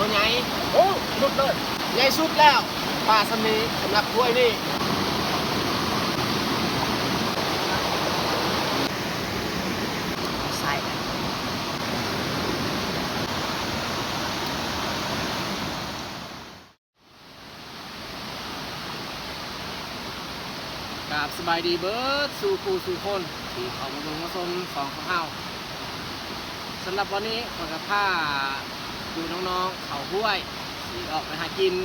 ຕົວໃຫຍ່ ໂອ້ ຫຼຸດເລີຍ ໃຫຍ່ສຸດແລ້ວ ປາຊ່ຳນີ້ສຳລັບຖ້ວຍນີ້. ກາບສະບາຍດີເບີດສູ່ຜູ້ສູ່ຄົນທີ່ເຂົ້າມາເບິ່ງມາຊົມຊ່ອງຂອງເຮົາ. ສຳລັບວັນນີ້ຂ້ອຍກໍພາພີ່ນ້ອງໆເຂົ້າຫ້ວຍ ຊິອອກໄປຫາກິນ,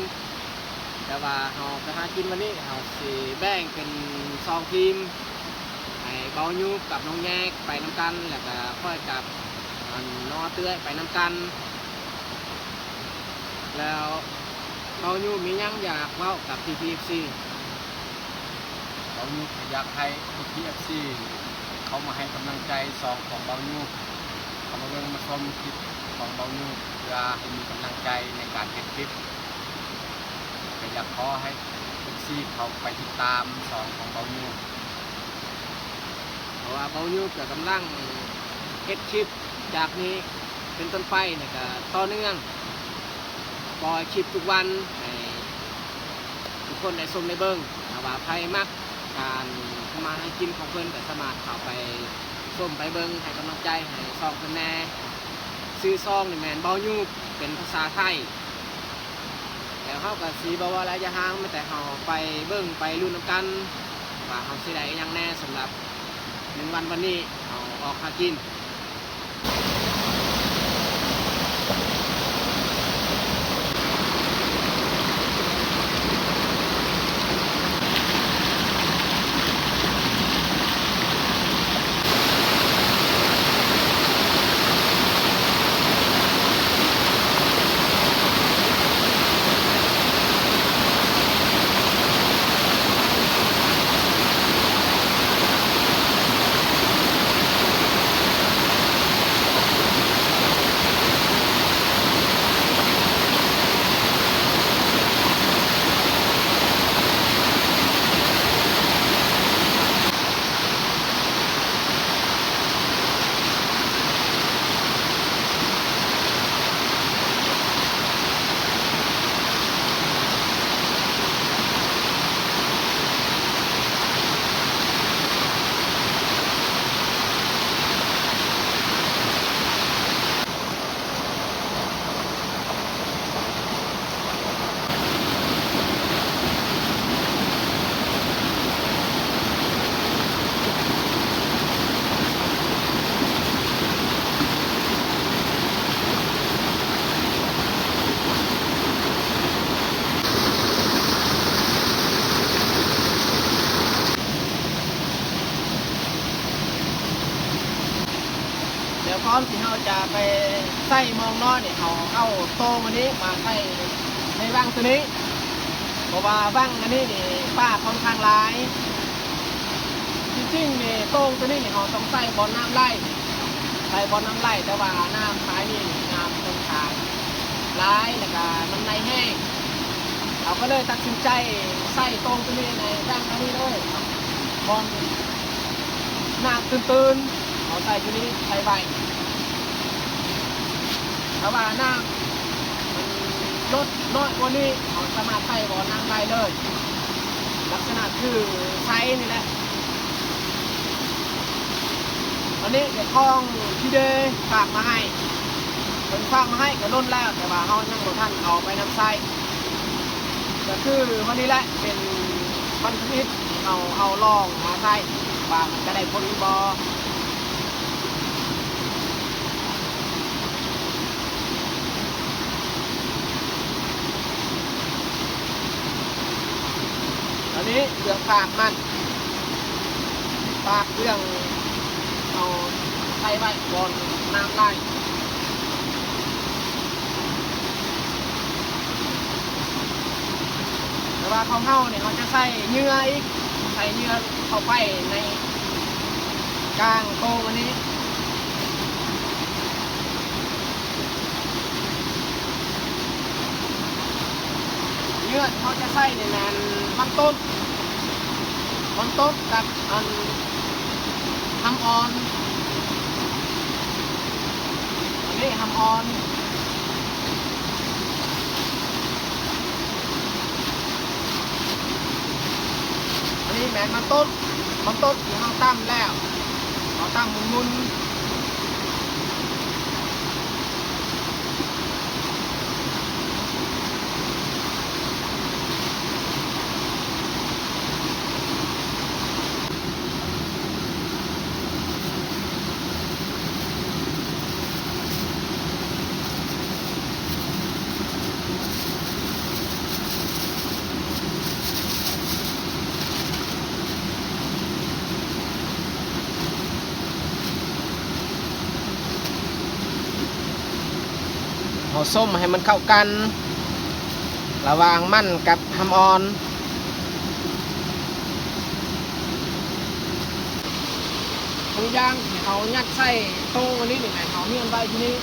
ແຕ່ວ່າເຮົາໄປຫາກິນວັນນີ້ ເຮົາຊິແບ່ງເປັນສອງທີມ ໃຫ້ເບົາຍູບກັບນ້ອງແຍກໄປນຳກັນ ແລ້ວກະຂ້ອຍກັບ ອັນ ນ້ອງເຕື້ອຍໄປນຳກັນ. ແລ້ວເບົາຍູບມີຫຍັງຢາກເວົ້າກັບພີ່ໆ ເອັຟຊີ? ເບົາຍູບກໍຢາກໃຫ້ພີ່ໆ ເອັຟຊີ ເຂົ້າມາໃຫ້ກຳລັງໃຈຊ່ອງຂອງເບົາຍູບ, ເຂົ້າມາເບິ່ງມາຊົມຄລິບຂອງເບົາຍູບ ເພື່ອໃຫ້ມີກຳລັງໃຈໃນການເຮັດຄລິບ. ກໍຢາກຂໍໃຫ້ເອັຟຊີເຂົ້າໄປຕິດຕາມຊ່ອງຂອງເບົາຍູບ ເພາະວ່າເບົາຍູບກໍກຳລັງເຮັດຄລິບຈາກນີ້ເປັນຕົ້ນໄປນີ້ກໍຕໍ່ເນື່ອງ ປ່ອຍຄລິບທຸກວັນໃຫ້ທຸກຄົນໄດ້ຊົມໄດ້ເບິ່ງ. ຖ້າວ່າໃຜມັກການທຳມາຫາກິນຂອງເພິ່ນ ກໍສາມາດເຂົ້າໄປຊົມໄປເບິ່ງ ໃຫ້ກຳລັງໃຈໃຫ້ຊ່ອງເພິ່ນແດ່. ຊື່ຊ່ອງນີ້ແມ່ນເບົາຍູບ ເປັນພາສາໄທ. ແລ້ວເຮົາກໍຊິບໍ່ເວົ້າຫຼາຍຢາຫາງ ມີແຕ່ເຮົາໄປເບິ່ງໄປລຸ້ນນຳກັນ ວ່າເຮົາຊິໄດ້ອີ່ຫຍັງແດ່ສຳລັບໜຶ່ງວັນວັນນີ້ ເຮົາອອກຫາກິນ. ແລ້ວກ່ອນທີ່ເຮົາຈະໄປໃສ່ມອງນອນນີ້ ເຮົາເອົາໂຕ່ງອັນນີ້ມາໃສ່ໃນວັງໂຕນີ້ ເພາະວ່າວັງອັນນີ້ນີ້ປາຂ້ອນຂ້າງຫຼາຍ. ທີ່ຈິງນີ້ໂຕ່ງໂຕນີ້ນີ້ ເຮົາຕ້ອງໃສ່ບ່ອນນ້ຳໄຫຼ ໃສ່ບ່ອນນ້ຳໄຫຼ ແຕ່ວ່ານ້ຳສາຍນີ້ນີ້ ນ້ຳຂ້ອນຂ້າງຫຼາຍ ແລ້ວກະມັນໄຫຼແຮງ. ເຮົາກໍເລີຍຕັດສິນໃຈໃສ່ໂຕ່ງໂຕນີ້ໃນວັງອັນນີ້ເລີຍ ບ່ອນນ້ຳຕື້ນໆ ເຮົາໃສ່ໂຕນີ້ໃສ່ໄວ້. ຖ້າວ່ານ້ຳມັນລົດນ້ອຍກວ່ານີ້ ເຮົາສາມາດໃສ່ບໍ່ນ້ຳໄຫຼເລີຍ ລັກສະນະຄືໃສ່ນີ້ແຫຼະ. ອັນນີ້ເປັນຂອງທີ່ເດຝາກມາໃຫ້ ເພິ່ນຝາກມາໃຫ້ກໍດົນແລ້ວ ແຕ່ວ່າເຮົາຍັງບໍ່ທັນເອົາໄປນຳໃຊ້. ກໍຄືວັນນີ້ແຫຼະເປັນວັນທຳອິດທີ່ເຮົາເອົາລອງມາໃຊ້ ວ່າມັນຈະໄດ້ຜົນຫຼືບໍ່. ອັນນີ້ເບືອງປາກມັນ ປາກເບືອງ ເຮົາໃສ່ໄວ້ບ່ອນນ້ຳໄຫຼ. ແຕ່ວ່າຂອງເຮົານີ້ ເຮົາຈະໃສ່ເຫຍື່ອອີກ ໃສ່ເຫຍື່ອເຂົ້າໄປໃນກາງໂຕ່ງອັນນີ້. ເຫຍື່ອທີ່ເຮົາຈະໃສ່ນີ້ແມ່ນມັນຕົ້ນ ມັນຕົ້ນກັບອັນຮຳອ່ອນ ອັນນີ້ຮຳອ່ອນ. ແປງມັນຕົກ ມັນຕົກທີ່ເຮົາຕຳແລ້ວ ເຮົາຕຳໝຸ່ນໆ. ເຮົາສົ້ມໃຫ້ມັນເຂົ້າກັນ ລະຫວ່າງມັນກັບຫຳອ່ອນ. ທຸງຢາງທີ່ເຮົາຍັດໃສ່ໂຕ່ງອັນນີ້ນີ້ ໃຫ້ເຮົາມ້ຽນໄວ້ທີ່ນີ້.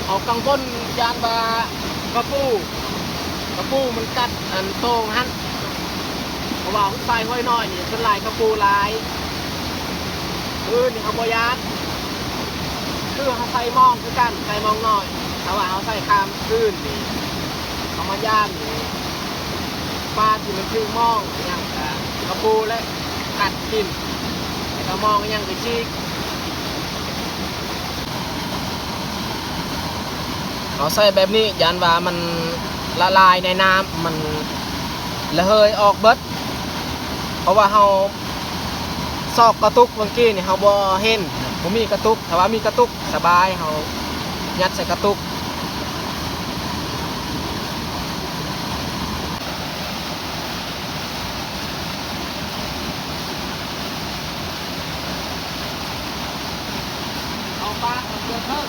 ເຮົາກັງວົນຢ້ານວ່າກະປູ ກະປູມັນກັດອັນໂຕ່ງຫັ້ນ ເພາະວ່າຫຸດຊາຍຫ້ວຍນ້ອຍນີ້ ສ່ວນຫຼາຍກະປູຫຼາຍ. ອື່ນນີ້ເຮົາບໍ່ຢ້ານ ຄືເຮົາໃສ່ມອງຄືກັນ ໃສ່ມອງນ້ອຍ. ຖ້າວ່າເຮົາໃສ່ຂ້າມຄືນນີ້ ເຮົາມາຢ້ານນີ້ ປາທີ່ມັນຖືກມອງອີ່ຫຍັງກະ ກະປູແຫຼະ ກັດກິນ ແລ້ວກະມອງອີ່ຫຍັງກະຈີກ. ເຮົາໃສ່ແບບນີ້ຢ້ານວ່າມັນລະລາຍໃນນ້ຳ ມັນລະເຫີຍອອກເບິດ ເພາະວ່າເຮົາຊອກກະຕຸກເມື່ອກີ້ນີ້ ເຮົາບໍ່ເຫັນ ບໍ່ມີກະຕຸກ. ຖ້າວ່າມີກະຕຸກສະບາຍ ເຮົາຍັດໃສ່ກະຕຸກ. ເອົາປາກມາເກືອເພີ່ມ.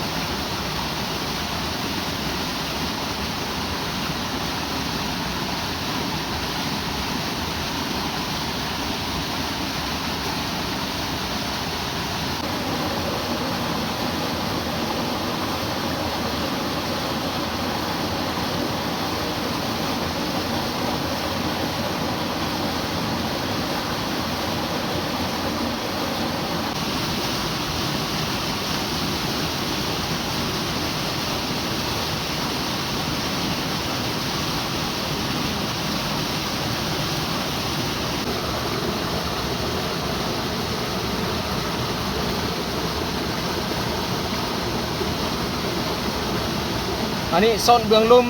ອັນນີ້ສົ້ນເບື້ອງລຸ່ມ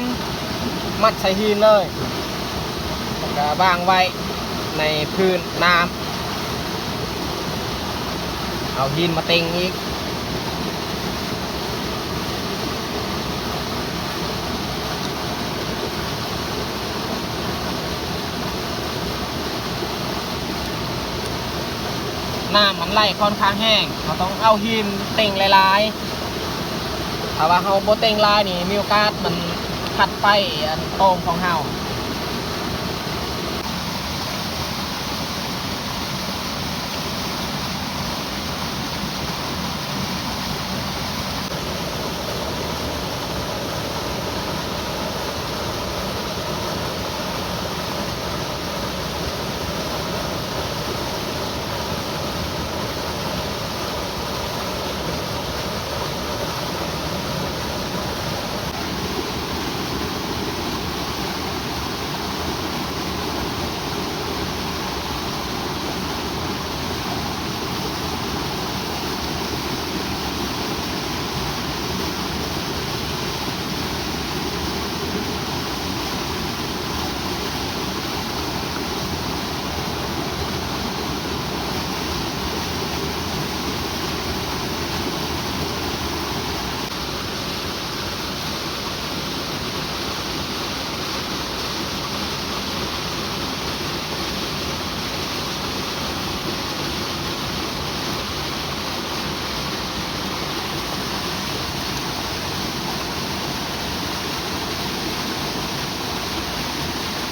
ມັດໃສ່ຫີນເລີຍ ແລ້ວກະວາງໄວ້ໃນພື້ນນ້ຳ ເອົາຫີນມາເຕັງອີກ. ນ້ຳມັນໄຫຼຄ່ອນຂ້າງແຮງ ເຮົາຕ້ອງເອົາຫີນເຕັງຫຼາຍໆ. ຖ້າວ່າເຮົາບໍ່ເຕັງຫຼາຍນີ້ ມີໂອກາດມັນພັດໄປອັນໂຕ່ງຂອງເຮົາ.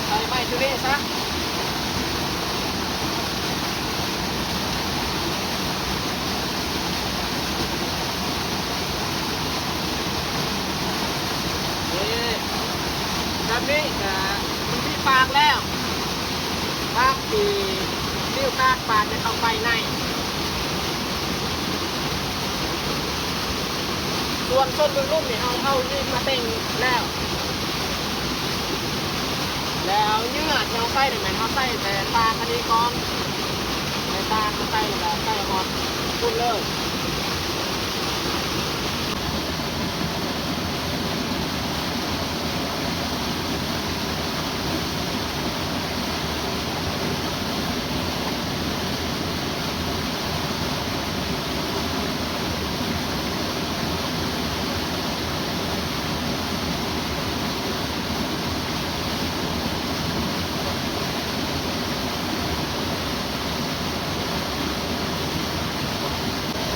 ໃສ່ໄມ້ໂຕນີ້ຊະ. ປາກແລ້ວ ປາກທີ່ ລິ້ວປາກ ປາກຈະເຂົ້າໄປໃນ ສ່ວນສົ້ນເບື້ອງລຸ່ມນີ້ ເຮົາເອົາຫີນມາເຕັງແລ້ວ ແລ້ວເຫຍື່ອທີ່ເຮົາໃສ່ນີ້ແມ່ນເຮົາໃສ່ແຕ່ຕາງອັນນີ້ກ່ອນ ໃສ່ຕາງມາໃສ່ ແລ້ວກໍໃສ່ຮອດພຸ້ນເລີຍ.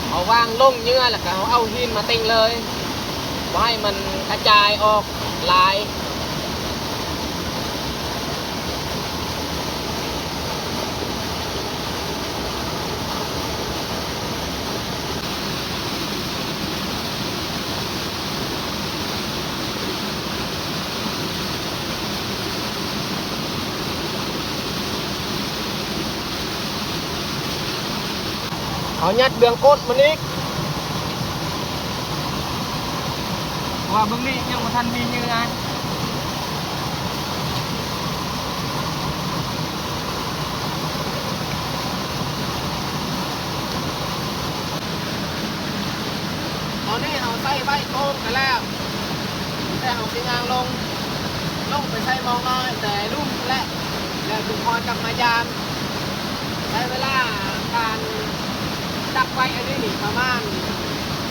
ເຮົາວາງລົງເຫຍື່ອ ແລ້ວກໍເຮົາເອົາຫີນມາເຕັງເລີຍ ບໍ່ໃຫ້ມັນກະຈາຍອອກຫຼາຍ. ເຮົາຍັດເບື້ອງກົ້ນມັນອີກ ເພາະວ່າເບື້ອງນີ້ຍັງບໍ່ທັນມີເຫຍື່ອ. ຕອນນີ້ເຮົາໃສ່ໄວ້ໂຄງກັນແລ້ວ ແຕ່ເຮົາຊິຍ່າງລົງ ລົງໄປໃສ່ມອງນ້ອຍແຕ່ລຸ່ມພຸ້ນແຫຼະ ແລ້ວຈຶ່ງຄ່ອຍກັບມາຢາມ. ໃຊ້ເວລາການດັບໄຟອັນນີ້ນີ້ປະມານ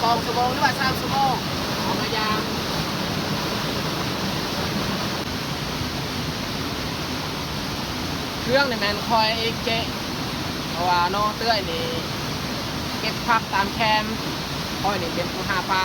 ສອງຊົ່ວໂມງ ຫຼືວ່າສາມຊົ່ວໂມງ ເຮົາມາຢາມ. ເຄື່ອງນີ້ແມ່ນຂ້ອຍເອງເຈະ ເພາະວ່ານ້ອງເຕ້ຍນີ້ເກັບຜັກຕາມແຄມ ຂ້ອຍນີ້ເປັນຜູ້ຫາປາ.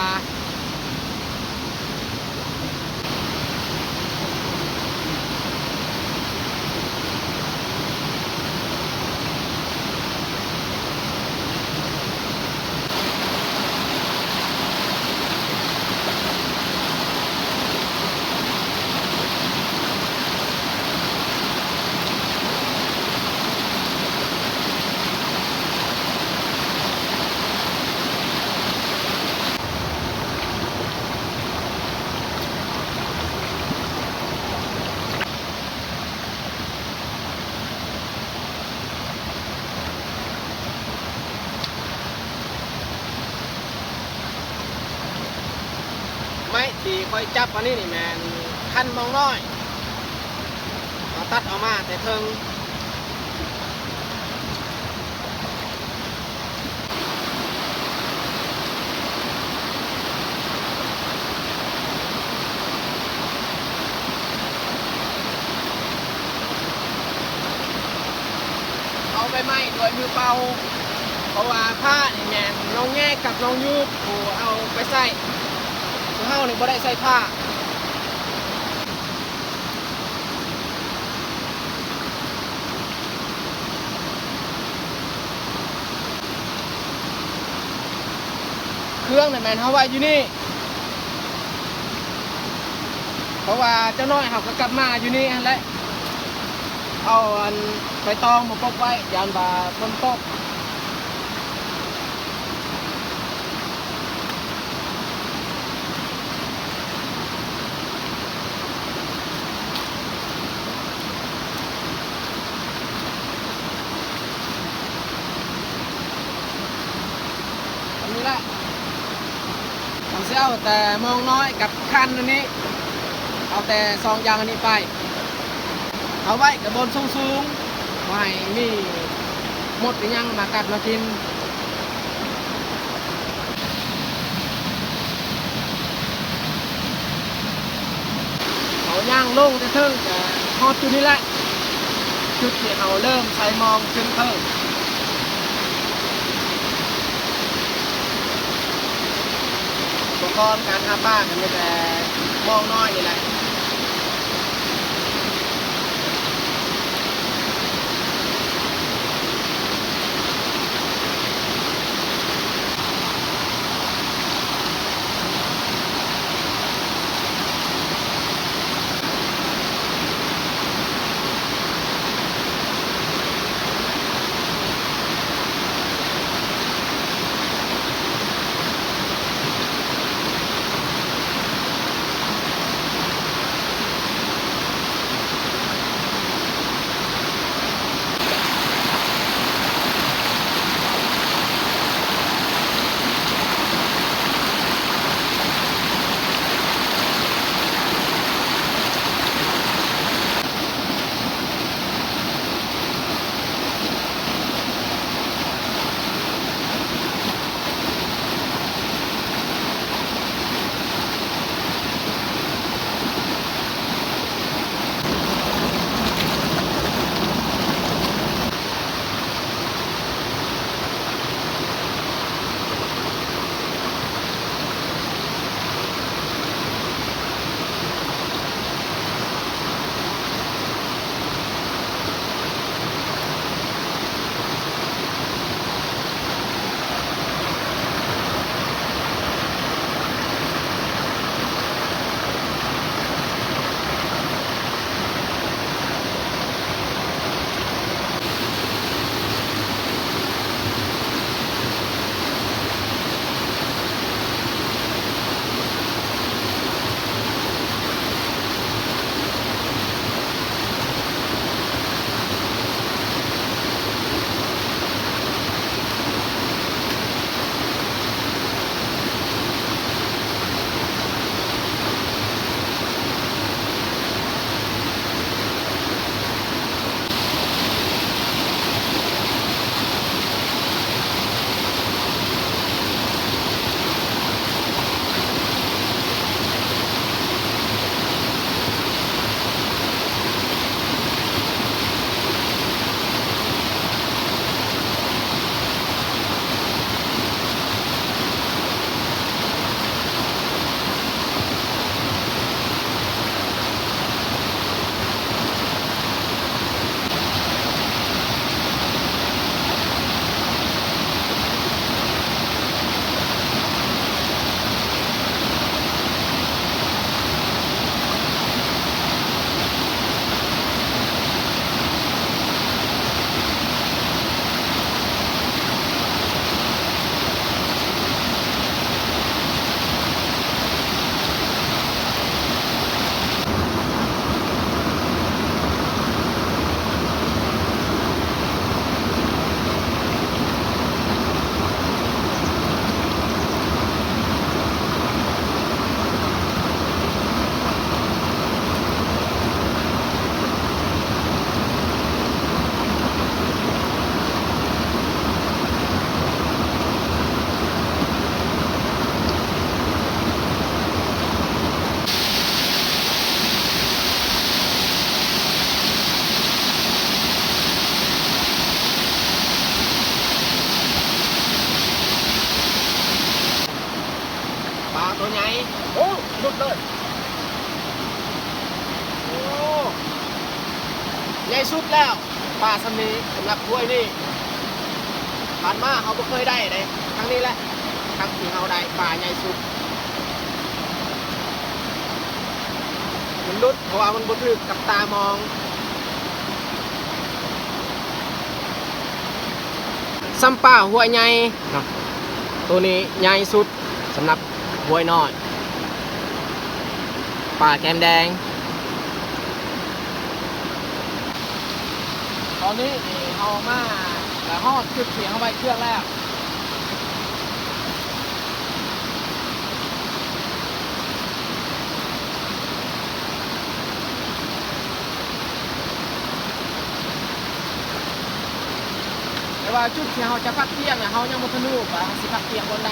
ໄມ້ທີ່ຂ້ອຍຈັບອັນນີ້ນີ້ແມ່ນຄັນມອງນ້ອຍ ເຮົາຕັດເອົາມາແຕ່ເທິງ. ເອົາໃບໄມ້ດ້ວຍມືເປົ່າ ເພາະວ່າພ້ານີ້ແມ່ນນ້ອງແຍກກັບນ້ອງຍູບຜູ້ເອົາໄປໃສ່ ຄືເຮົານີ້ບໍ່ໄດ້ໃສ່ພ້າ. ເຄື່ອງນັ້ນແມ່ນເຮົາໄວ້ຢູ່ນີ້ ເພາະວ່າຈັກໜ້ອຍເຮົາກໍກັບມາຢູ່ນີ້ຫັ້ນແຫຼະ ເອົາອັນໃບຕອງມາປົກໄວ້ ຢ້ານວ່າຝົນຕົກ. ອັນນີ້ແຫຼະ ເຮົາຊິເອົາແຕ່ມອງນ້ອຍກັບຄັນອັນນີ້ ເອົາແຕ່ສອງຢ່າງອັນນີ້ໄປ. ເອົາໄວ້ກັບບ່ອນສູງໆ ບໍ່ໃຫ້ມີມົດອີຫຍັງມາກັດມາກິນ. ເຮົາຍ່າງລົງແຕ່ເທິງກະຮອດຈຸດນີ້ແຫຼະ ຈຸດທີ່ເຮົາເລີ່ມໃສ່ມອງຂຶ້ນເພີ່ມ. ອຸປະກອນການຫາປາກໍມີແຕ່ມອງນ້ອຍນີ້ແຫຼະ. ເ ໃຫຍ່ສຸດແລ້ວ ປາຊ່ຳນີ້ ສຳລັບຫ້ວຍນີ້ ຜ່ານມາເຮົາບໍ່ເຄີຍໄດ້ເດ້. ຄັ້ງນີ້ແຫຼະ ຄັ້ງທີ່ເຮົາໄດ້ປາໃຫຍ່ສຸດ. ມັນຫຼຸດ ເພາະວ່າມັນບໍ່ຖືກກັບຕາມອງ. ຊ່ຳປາຫ້ວຍໃຫຍ່ເນາະ ໂຕນີ້ໃຫຍ່ສຸດ ສຳລັບຫ້ວຍນ້ອຍ ປາແກ້ມແດງ. ຕອນນີ້ນີ້ເຮົາມາ ກະຮອດຈຸດທີ່ເຮົາໄວ້ເຊືອກແລ້ວ. ແຕ່ວ່າຈຸດທີ່ເຮົາຈະພັກທ່ຽງນະ ເຮົາຍັງບໍ່ທັນຮູ້ວ່າເຮົາຊິພັກທ່ຽງບ່ອນໃດ,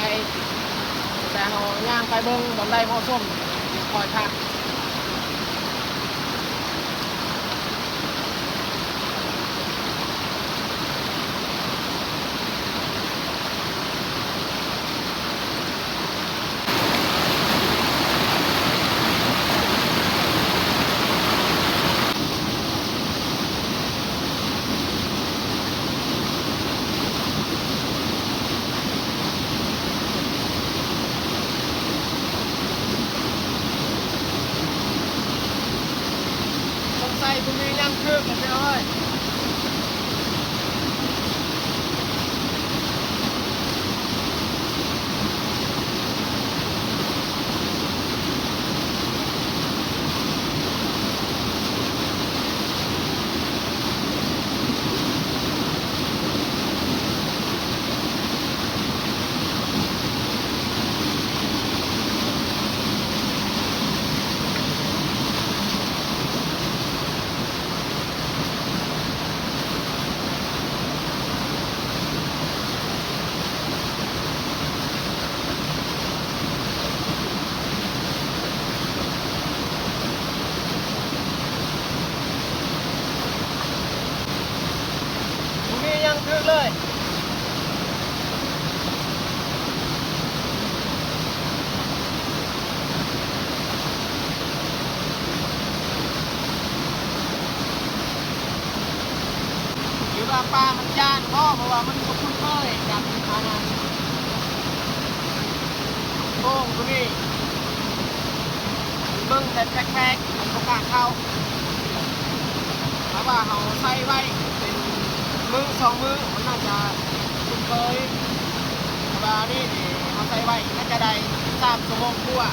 ແຕ່ເຮົາຍ່າງໄປເບິ່ງບ່ອນໃດເໝາະສົມ ຈຶ່ງຄ່ອຍພັກ. ສົງໄສບໍ່ມີຫຍັງຖືກແລ້ວພີ່ນ້ອງເອີຍ. ບໍ່ມີຫຍັງຖືກເລີຍ. ຫຼືວ່າປາມັນຢ້ານບໍ ເພາະວ່າມັນບໍ່ຄຸ້ນເຄີຍກັບອັນນັ້ນ ໂປ່ງໂຕນີ້ ເບິ່ງແບບແປກໆ ມັນບໍ່ກ້າເຂົ້າ. ຖ້າວ່າເຮົາໃສ່ໄວ້ເປັນມື້ສອງມື້ ມັນໜ້າຈະຄຸ້ນເຄີຍ. ແຕ່ວ່າອັນນີ້ນີ້ ເຮົາໃສ່ໄວ້ໜ້າຈະໄດ້ສາມຊົ່ວໂມງກວ່າ.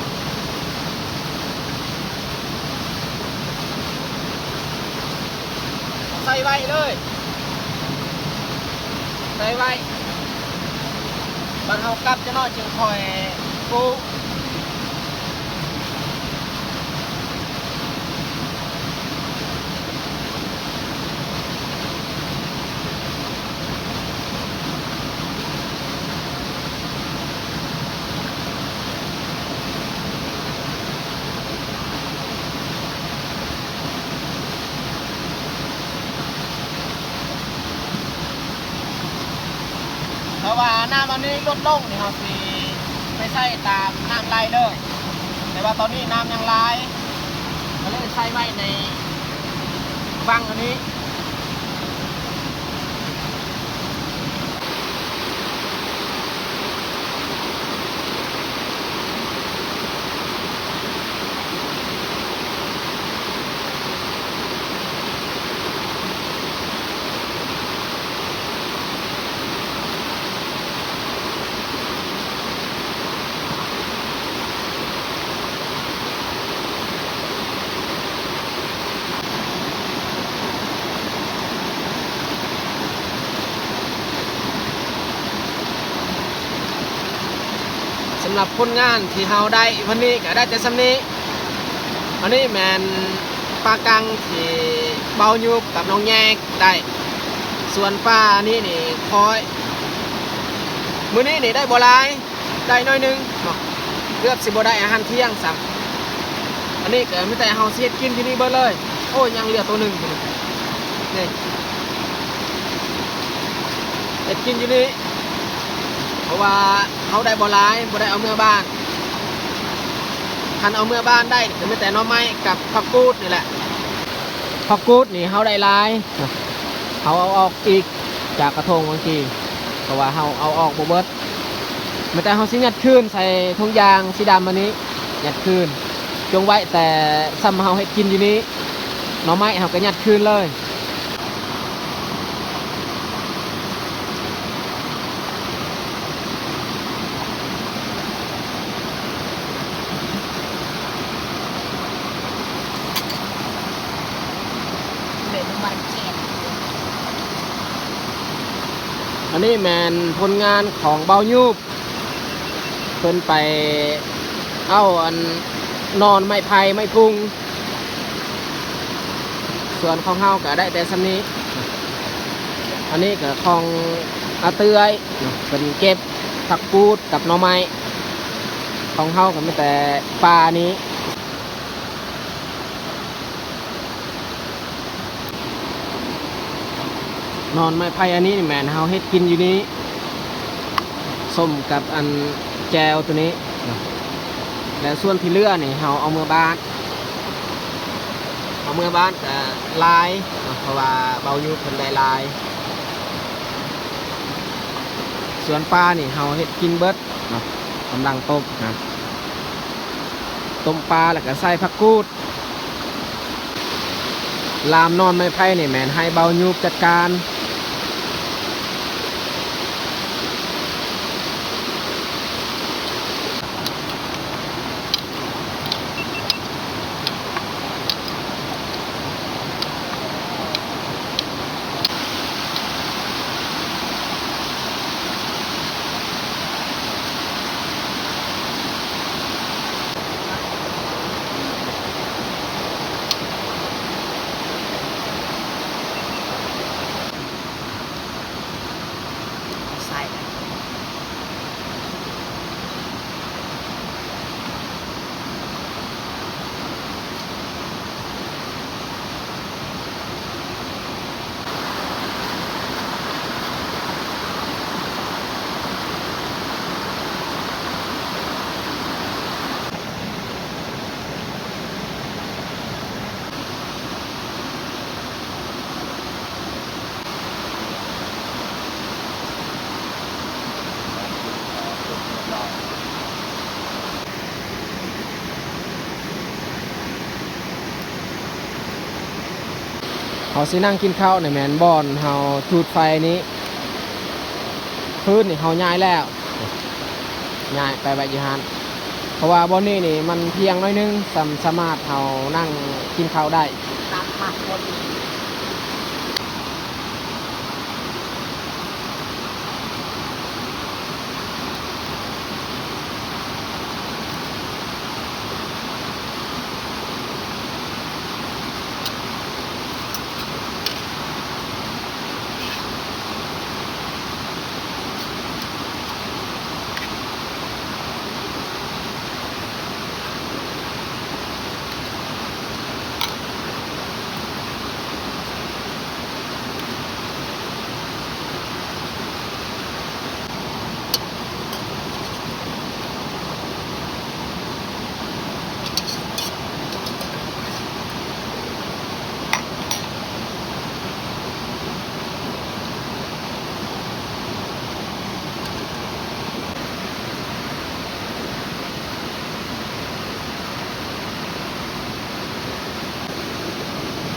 ໃສ່ໄວ້ເລີຍ ໃສ່ໄວ້ ບັດເຮົາກັບຈັກໜ້ອຍຈຶ່ງຄ່ອຍປູ. ຖ້າວ່ານ້ຳອັນນີ້ລົດລົງນີ້ ເຮົາຊິໄປໃສ່ຕາມນ້ຳໄຫຼເລີຍ, ແຕ່ວ່າຕອນນີ້ນ້ຳຍັງຫຼາຍ ກໍເລີຍໃສ່ໄວ້ໃນວັງອັນນີ້. ສຳລັບຜົນງານທີ່ເຮົາໄດ້ວັນນີ້ກໍໄດ້ແຕ່ສ່ຳນີ້. ອັນນີ້ແມ່ນປ່າກັງທີ່ບ່າວຍຸບກັບນ້ອງແຍກໄດ້. ສ່ວນປ່ານີ້ນີ້ຂ້ອຍ ມື້ນີ້ນີ້ໄດ້ບໍ່ຫຼາຍ ໄດ້ໜ້ອຍໜຶ່ງເນາະ, ເກືອບຊິບໍ່ໄດ້ອາຫານທ່ຽງຊ້ຳ. ອັນນີ້ກໍມີແຕ່ເຮົາຊິເຮັດກິນຢູ່ນີ້ເບິດເລີຍ. ໂອ້ຍ ຍັງເຫຼືອໂຕໜຶ່ງຢູ່ນີ້ ນີ້ ເຮັດກິນຢູ່ນີ້ ເພາະວ່າເຮົາໄດ້ບໍ່ຫຼາຍ ບໍ່ໄດ້ເອົາເມືອບ້ານ. ຄັນເອົາເມືອບ້ານໄດ້ກໍມີແຕ່ໜໍ່ໄມ້ກັບຜັກກູດນີ້ແຫຼະ. ຜັກກູດນີ້ເຮົາໄດ້ຫຼາຍ ເຮົາເອົາອອກອີກຈາກກະທົງບາງທີ ເພາະວ່າເຮົາເອົາອອກບໍ່ເບິດ ແມ່ນແຕ່ເຮົາຊິຍັດຄືນໃສ່ຖົງຢາງສີດຳອັນນີ້ ຍັດຄືນ ຈົ່ງໄວ້ແຕ່ຊ່ຳເຮົາເຮັດກິນຢູ່ນີ້ ໜໍ່ໄມ້ເຮົາກໍຍັດຄືນເລີຍ. ອັນນີ້ແມ່ນຜົນງານຂອງບ່າວຍູບ ເພິ່ນໄປເອົາອັນໜໍ່ໄມ້ໄຜ່ໄມ້ພຸງ ສວນຂອງເຮົາກະໄດ້ແຕ່ສ່ຳນີ້ ອັນນີ້ກະຂອງອາເຕື້ອຍເນາະ ເພິ່ນເກັບຜັກກູດກັບໜໍ່ໄມ້ ຂອງເຮົາກະມີແຕ່ປ່ານີ້. ໜໍ່ໄມ້ໄຜ່ອັນນີ້ນີ້ແມ່ນເຮົາເຮັດກິນຢູ່ນີ້ ສົ້ມກັບອັນແຈ່ວໂຕນີ້ເນາະ ແລ້ວສ່ວນທີ່ເຫຼືອນີ້ເຮົາເອົາເມືອບ້ານ ເອົາເມືອບ້ານກະຫຼາຍເນາະ ເພາະວ່າບ່າວຍູບເພິ່ນໄດ້ຫຼາຍ ສ່ວນປານີ້ເຮົາເຮັດກິນເບິດເນາະ ກຳລັງຕົ້ມນະ ຕົ້ມປາແລ້ວກະໃສ່ຜັກກູດ. ລາມໜໍ່ໄມ້ໄຜ່ນີ້ແມ່ນໃຫ້ບ່າວຍູບຈັດການ. ເຮົາຊິນັ່ງກິນເຂົ້ານີ້ແມ່ນບ່ອນເຮົາຈູດໄຟນີ້ ຟືນນີ້ເຮົາຍ້າຍແລ້ວ ຍ້າຍໄປໄວ້ຢູ່ຫັ້ນ ເພາະວ່າບ່ອນນີ້ນີ້ມັນພຽງໜ້ອຍໜຶ່ງ ສາມາດເຮົານັ່ງກິນເຂົ້າໄດ້.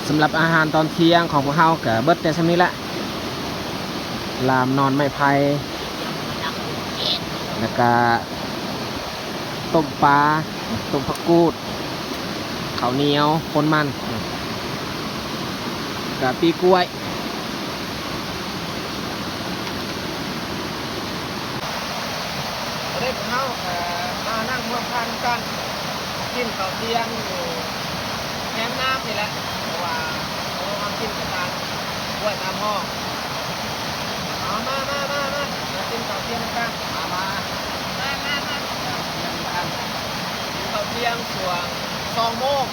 ສຳລັບອາຫານຕອນທ່ຽງຂອງພວກເຮົາກະເບິດແຕ່ສ່ຳນີ້ແຫຼະ ລາມໜໍ່ໄມ້ໄຜ່ ແລ້ວກະ ຕົ້ມປາ ຕົ້ມຜັກກູດ ເຂົ້າໜຽວ ປົ່ນມັນ ກະປີ້ກ້ວຍ. ຕອນນີ້ພວກເຮົາກະມານັ່ງຮ່ວມທານນຳກັນ ກິນເຂົ້າທ່ຽງຢູ່ແຄມນ້ຳນີ້ແຫຼະ ເພາະວ່າ ໂອ້ ເຮົາກິນແຕ່ຕາມຫ້ວຍຕາມຮ່ອງ. ເອົາ ມາ ມາ ມາ ມາ ມາກິນເຂົ້າທ່ຽງນຳກັນ ມາ ມາ ມາ ມາ ມາ ກິນເຂົ້າທ່ຽງນຳກັນ ກິນເຂົ້າທ່ຽງຊ່ວງສອງໂມງ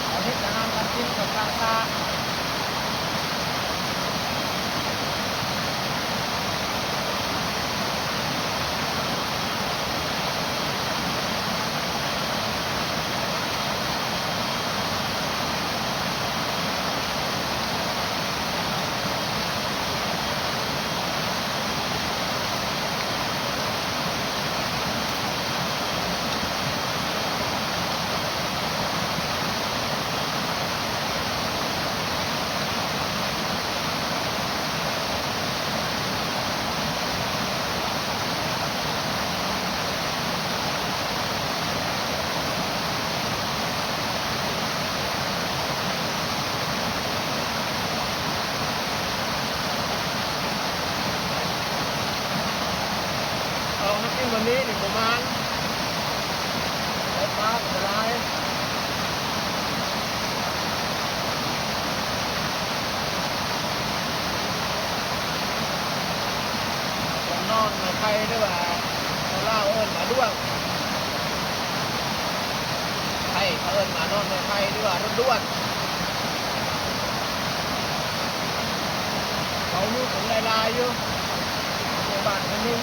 ເຮົາເຮັດອາຫານການກິນແບບຕ່າງຊາດ. ເ ນີ້ນີ້ບໍ່ມານ ໄດ້ປາກໍບໍ່ຫຼາຍ ນອນໄມ້ໄຜ່ ຫຼືວ່າຊາວລາວເອີ້ນໝາດ້ວງ ໄທເຂົາເອີ້ນໝານອນໄມ້ໄຜ່ ຫຼືວ່າລົດດ້ວນ ເຂົາຢູ່ຄົນຫຼາຍໆຢູ່ ໃນບ້ານຄົນໜຶ່ງ.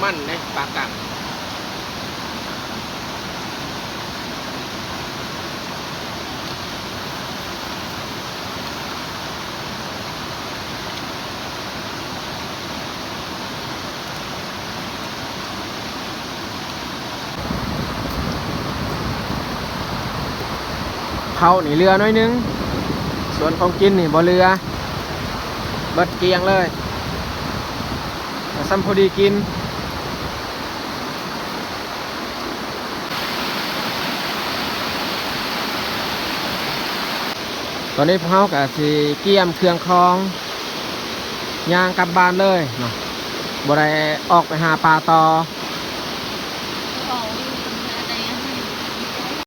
ມັນເດ້ ປາກັງ. ເຂົ້ານີ້ເຫຼືອໜ້ອຍໜຶ່ງ ສ່ວນຂອງກິນນີ້ບໍ່ເຫຼືອ ເບິດກ້ຽງເລີຍ ກໍສ່ຳພໍດີກິນ. ຕອນນີ້ພວກເຮົາກໍຊິກຽມເຄື່ອງຂອງ ຍ່າງກັບບ້ານເລີຍເນາະ ບໍ່ໄດ້ອອກໄປຫາປາຕໍ່.